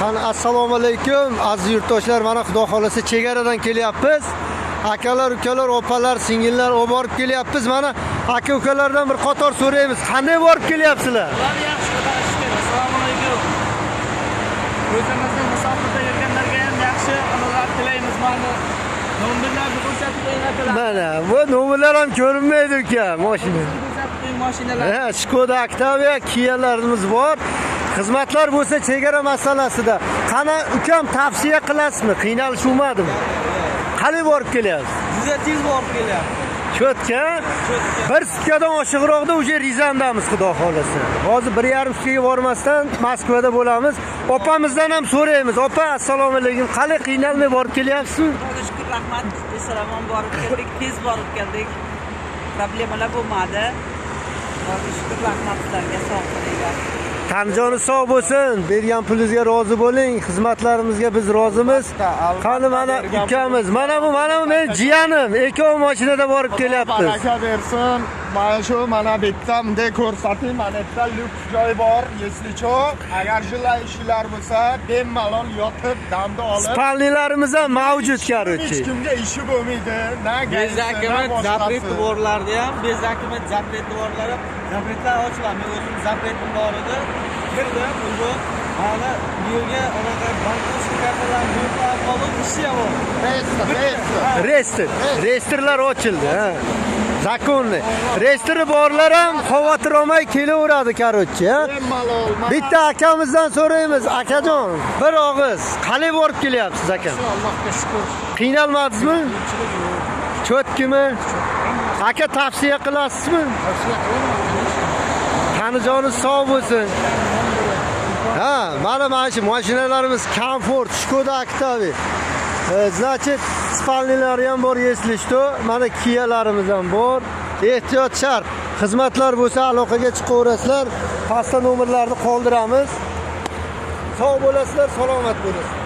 Qani, assalomu alaykum, aziz yurtdoshlar. Mana xudo xolasa chegaradan kelyapmiz. Akalar, ukalar, opalar, singillar olib borib kelyapmiz. Mana aka ukalardan bir qator so'raymiz. Qanday borib kelyapsizlar? Ular yaxshi, Xudoga shukr. Assalomu alaykum. O'zimizni musofirda yurganlarga ham yaxshi onalar tilaymiz. Mana nomerlarni ko'rsatib qo'ying, akalar. Mana bu nomerlar ham ko'rinmaydi uka, mashina. Ko'rsatib qo'ying mashinalar. Ha, Skoda Octavia, Kia'larimiz bor. Xizmatlar bo'lsa chegara masalasida. Qani ukam, tavsiya qilasizmi? Qiynalish bo'lmadimi? Qalay borib kelyapsiz? Juda tez borib kelyapti. Cho'tka. Bir sutkadan oshiqroqda уже Ryazandamiz, xudo xolasa. Hozir 1,5 sutkaga bormasdan Moskvada bo'lamiz. Opamizdan ham so'raymiz. Opa, assalomu alaykum. Qalay, qiynalmay borib kelyapsizmi? Xudoga shukur, rahmat. Eson-omon borib keldik, tez borib keldik. Problemalar bo'lmadi. Xudoga shukur, rahmat sizlarga, sog' bo'linglar. Tanjoni sog' bo'lsin. Bergan pulingizga rozi bo'ling. Xizmatlarimizga biz rozimiz. Qani mana ukamiz. Mana bu meni jiyanim. Ikkovi mashinada borib kelyapmiz. Baraka bersin. Mana shu, mana bitta bunday ko'rsating, mana bitta lyuks joy bor, если что, agar желающий lar bo'lsa, bemalol yotib damni olib, Спальни larimiz ham mavjud, короче. Hech kimga ishi bo'lmaydi, na Без ГАИ si, na документ запрет boshqasi. Borlarni ham, без документ запрет borlar ham, запрет lar ochiladi. Men o'zim запрет im bor edi. Kirdim, уже mana bu yerga anaqa банковский kartalarni yo'qlab olib, ishi ham bor. Reyestr, reyestr. Reyestr. Reyestrlar ochildi, ha. Законный. Reyestri borlar ham xavotir olmay kelaveradi, короче, ha. Bemalol. Bitta akamizdan so'raymiz, akajon, bir og'iz. Qalay borib kelyapsiz, akam? Allohga shukur. Qiynalmadingizmi? Чётки mi? Aka, tavsiya qilasizmi? Tavsiya qilaman. Tanijoni sog' bo'lsin. Ha, mana shu mashinalarimiz komfort, Skoda Octavia. Значит, спальни lari ham bor, если что. Mana Kia'larimiz ham bor. Ehtiyot shart. Xizmatlar bo'lsa aloqaga chiqaverasizlar. Pastda nomerlarni qoldiramiz. Sog' bo'lasizlar, salomat bo'lasizlar.